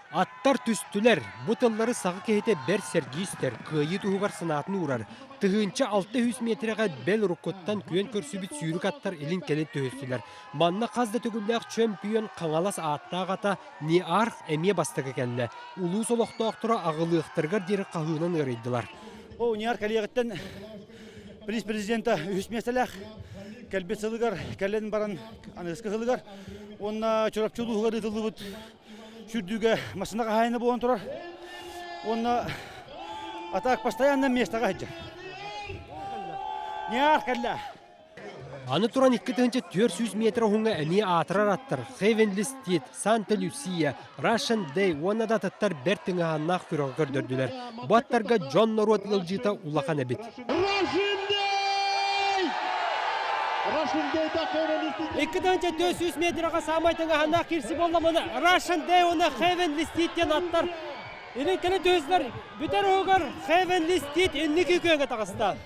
Аттар түстүлэр, бу тыллары саха киһитэ бэрт сэргии истэр, кыайыы туһугар санаатын уурар. 1600 миэтэрэҕэ бэл уруккуттан күөн көрсүбүт сүүрүк аттар илин-кэлин түһүстүлэр. Манна хас да төгүллээх чөмпүйүөн Хаҥалас ааттаах ата Ниарх эмиэ бастакы кэллэ. Улуус олохтоохторо аҕылыахтарыгар диэри хаһыынан ыарыйдылар. О, Ниар кэлиэҕиттэн приз президента үһүс миэстэлээх кэлбит сылыгар кэлэн баран аныгыскы сылыгар уонна Чурапчы улууһугар ыытыллыбыт сүүрдүүгэ массыына хаһаайына буолан турар уонна атак постоянно местоҕа сылдьар. Ниар кэллэ. Аны туран 2400 метр уһуҥҥа эмиэ аатырар аттар Heavenly Steed, Санта Люция, Russian Day уонна да атыттар бэрт тыҥаһааннаах күрэҕи көрдөрдүлэр. Бу аттарга дьон норуот ыалдьыыта улахан эбит. 2400 метрга саамай тыҥаһааннаах киирси буолла Russian Day уонна Heavenly Steed диэн аттар илин-кэлин түһүслэр бүтэр уһугар Heavenly Steed инники күөҥҥэ таҕыста.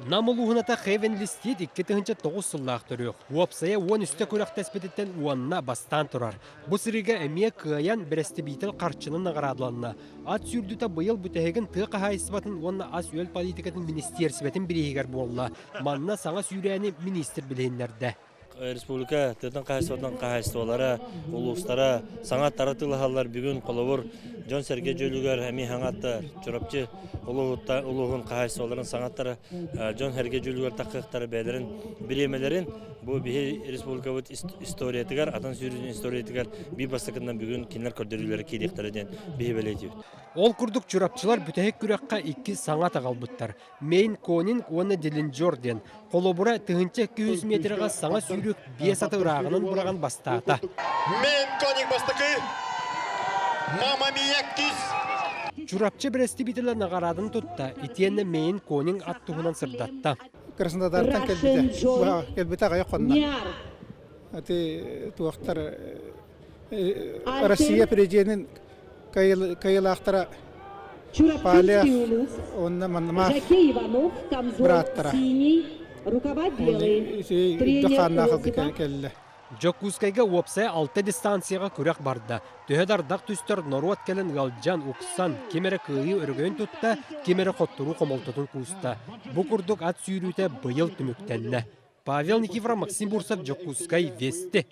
Нам улууһуната Heavenly Steed 2009 сыллаах төрүөх. Уопсайа 13 күрэхтэспититтэн уонна бастаан турар. Бу сырыыга эмиэ кыайан бэрэстэбиитэл харчынан наҕараадаланна. Ат сүүрдүүтэ быйыл бүтэһигин тыа хаһаайыстыбатын уонна ас-үөл политикатын министиэрсибэтин бирииһигэр буолла. Манна саҥа сүүрээни министр билиһиннэрдэ. Республика тыатын хаһаайыстыбатын хаһаайыстыбалара, улуустара саҥа аттары тылаһаллар. Бүгүн холобур дьон-сэргэ дьөлүгэр эмиэ саҥа аттар Чурапчы улууһун хаһаайыстыбаларын саҥа аттара дьон-сэргэ дьүүлүгэр таххыахтара бэйэлэрин бириэмэлэрин бу биһи республикабыт историятыгар, атын сүүрүүтүн историятыгар биир бастакынан бүгүн кинилэр көрдөрүүлэрэ киириэхтэрэ диэн биһи бэлиэтиибит. Ол курдук чурапчылар бүтэһик күрэххэ икки саҥа таҕалбыттар. Мейн Конинг уонна Дилинджор диэн. Холобура, 1200 метрэҕэ саҥа сүүрүк биэс аты ырааҕынан быраҕан бастаата. Мейн Конинг бастакы, Мама Мия иккис. Чурапчы бэрэстэбиитэлэ наҕарааданы тутта, итиэннэ Мейн Конинг ат туһунан сырдатта. Краснодартан кэлбитэ. Кэлбитэ аҕыйах хонно. Ити туохтар Россия президенин кыайыылаахтара Палех уонна Маннамаах бырааттара үрдүк хааннаах кэллэ. Дьокуускайга уопсайа алта дистанцияҕа күрэх барда. Төһө да ардах түстэр норуот кэлэн ыалдьан, уксан, ким эрэ кыайыы өрөгөйүн тутта, ким эрэ хотторуу хомолтотун кууста. Бу курдук ат сүүрүүтэ быйыл түмүктэннэ. Павел Никифоров, Максим Бурцев, Дьокуускай, Вести.